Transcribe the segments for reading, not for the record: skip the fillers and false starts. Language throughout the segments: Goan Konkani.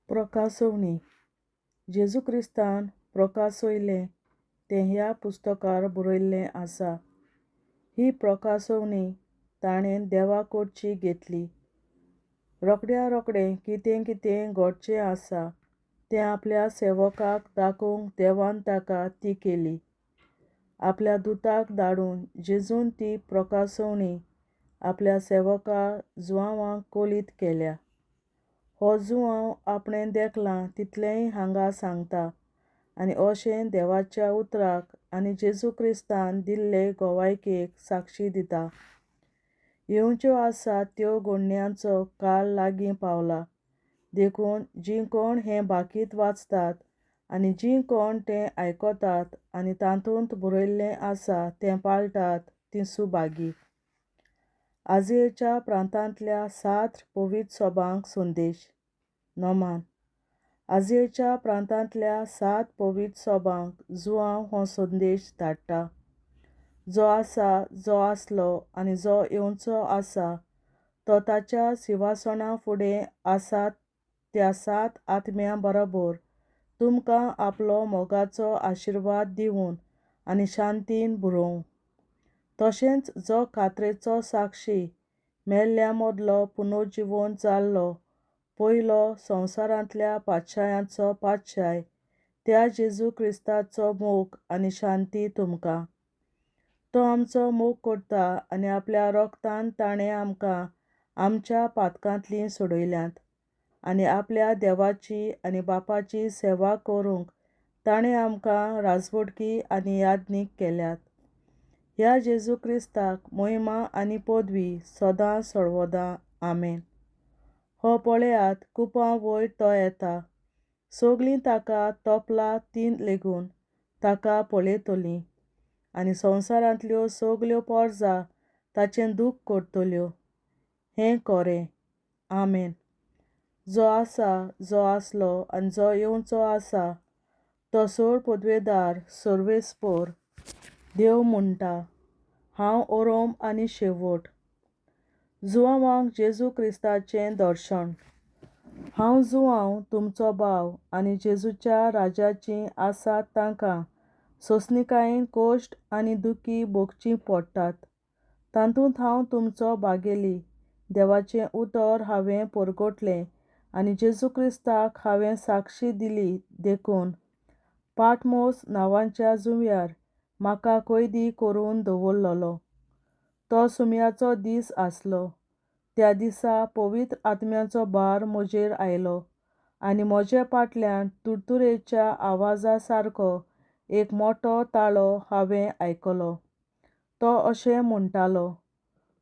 प्रकासवणी. जेजू क्रिस्तान प्रकासयलें तें ह्या पुस्तकार बरयल्लें आसा. ही प्रकासवणी ताणें देवा कडची घेतली. रोखड्या रोखडें कितें कितें घडचें आसा तें आपल्या सेवकाक दाखोवंक देवान ताका ती केली. आपल्या दुताक धाडून जेजून ती प्रकासवणी आपल्या सेवका जुआंवाक कळीत केल्या. हो जुआंव आपणें देखलां तितलेंय हांगा सांगता आनी अशें देवाच्या उतराक आनी जेजू क्रिस्तान दिल्ले गवायकेक साक्षी दिता. येवच्यो आसात त्यो घडण्यांचो काळ लागीं पावला. देखून जीं कोण हें भाकीत वाचतात आनी जीं कोण तें आयकतात आनी तातूंत बरयल्लें आसा तें पाळटात तीं सुभागी. आजियेच्या प्रांतांतल्या 7 पवित्र सभांक संदेश. नोमान. आजियेच्या प्रांतांतल्या 7 पवित्र सभांक जुआंव हो संदेश धाडटा. जो आसा, जो आसलो आनी जो येवचो आसा तो ताच्या सिंवासना फुडें आसात त्या 7 आत्म्यां बरोबर तुमकां आपलो मोगाचो आशिर्वाद दिवन आनी शांतीन भरोवं. तशेंच जो खात्रेचो साक्षी मेल्ल्या मदलो पुनर्जिवन जाल्लो पयलो संवसारांतल्या पातशायांचो पातशाय त्या जेजू क्रिस्ताचो मोग आनी शांती तुमकां. तो आमचो मोग करता आनी आपल्या रोगतान ताणें आमकां आमच्या पातकांतलीं सोडयल्यांत आनी आपल्या देवाची आनी बापाची सेवा करूंक ताणें आमकां राजवटकी आनी याज्ञीक केल्यात. ह्या जेजू क्रिस्ताक मोहिमा आनी पदवी सदां सर्वदां. आमेन. हो पळयात कुपां वयर तो येता. सगलीं ताका तोपला तीं लेगून ताका पळयतलीं आनी संवसारांतल्यो सगल्यो पोरजा ताचें दूख करतल्यो. हें खरें. आमेन. जो आसा, जो आसलो आनी जो येवचो आसा तो सोड पदवेदार सर्वेस्पोर देव म्हणटा, हांव ओरोम आनी शेवट. जुआंवाक जेजू क्रिस्ताचें दर्शन. हांव जुआंव तुमचो भाव आनी जेजूच्या राजाचीं आसात तांकां सोंसणिकायेन कश्ट आनी दुखी भोगचीं पडटात. तातूंत हांव तुमचो भागेली. देवाचें उतर हांवें परगटलें आनी जेजू क्रिस्ताक हांवें साक्षी दिली देखून पाटमोस नांवाच्या जुंव्यार म्हाका कैदी करून दवरलेलो. तो सुम्याचो दीस आसलो. त्या दिसा पवित्र आत्म्याचो भार म्हजेर आयलो आनी म्हजे फाटल्यान तुरतुरेच्या आवाजा सारको एक मोटो ताळो हांवें आयकलो. तो अशें म्हणटालो,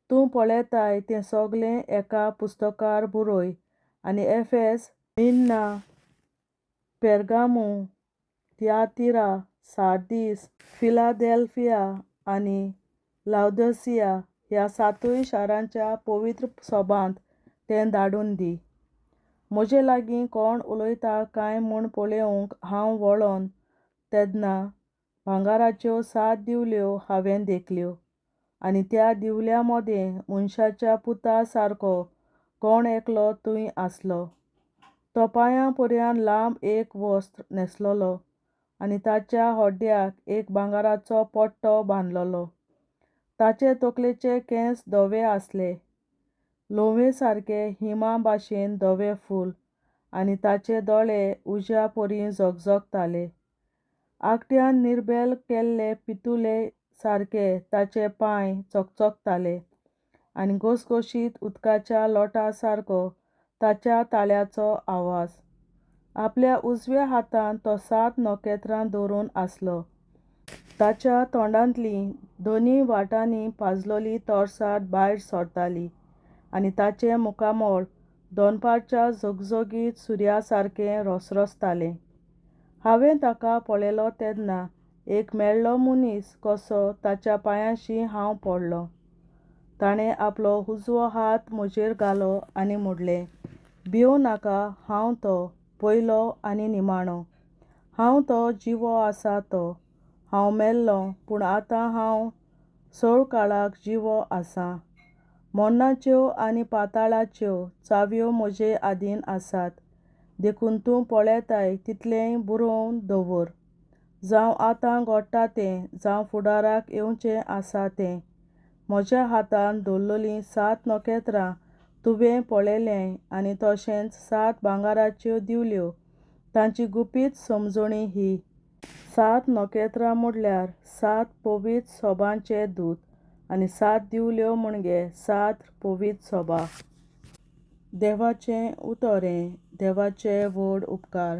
तूं पळयताय तें सगलें एका पुस्तकार बरय आनी एफेस, मिन्ना, पेरगामू, तियातिरा, सार्दीस, फिलादेल्फिया आनी लावदसिया ह्या 7 शारांच्या पवित्र सभांत तें धाडून दी. म्हजे लागीं कोण उलयता काय म्हूण पळोवंक हांव वळोन तेन्ना भांगराच्यो 7 दिवल्यो हांवें देखल्यो आनी त्या दिवल्या मदें मनशाच्या पुता सारको कोण एकलो थंय आसलो. तो पांयां पर्यान लांब एक वस्त्र न्हेसलेलो आनी ताच्या हड्ड्याक एक भांगराचो पट्टो बांदलेलो. ताचे तकलेचे केंस धवे आसले, लोवे सारके हिमा भाशेन धवे फूल आनी ताचे दोळे उज्या परी झगझगताले. आगट्यान निर्बेल केल्ले पितुले सारके ताचे पांय चकचकताले आनी घसघशीत उदकाच्या लोटा सारको ताच्या ताळ्याचो आवाज. आपल्या उजव्या हातांत तो 7 नखेत्रां धरून आसलो. ताच्या तोंडांतली दोनी वाटांनी पाजलेली तरसाद भायर सरताली आनी ताचें मुखामळ दनपारच्या झगझगीत सुर्या सारकें रसरसतालें. हांवें ताका पळयलो तेन्ना एक मेल्लो मनीस कसो ताच्या पांयांशी हांव पडलों. ताणें आपलो उजवो हात म्हजेर घालो आनी म्हणलें, भिवं नाका, हांव तो पयलो आनी निमाणो. हांव तो जिवो आसा तो. हांव मेल्लों, पूण आतां हांव सवकाळाक जिवो आसा. मरणाच्यो आनी पाताळाच्यो चावयो म्हजे आदीन आसात. देखून तूं पळेताय तितलेंय बरोवन दवर, जावं आतां घडटा तें, जावं फुडाराक येवचें आसा तें. म्हज्या हातांत दवरलेलीं सात नखेत्रां तुवें पळयल्यांय आनी तशेंच सात भांगराच्यो दिवल्यो, तांची गुपीत समजणी ही. सात नखेत्रां म्हणल्यार सात पवित्र सभांचे दूत आनी सात दिवल्यो म्हणजे सात पवित्र सभा. देवाचें उतर हें देवाचे व्हड उपकार.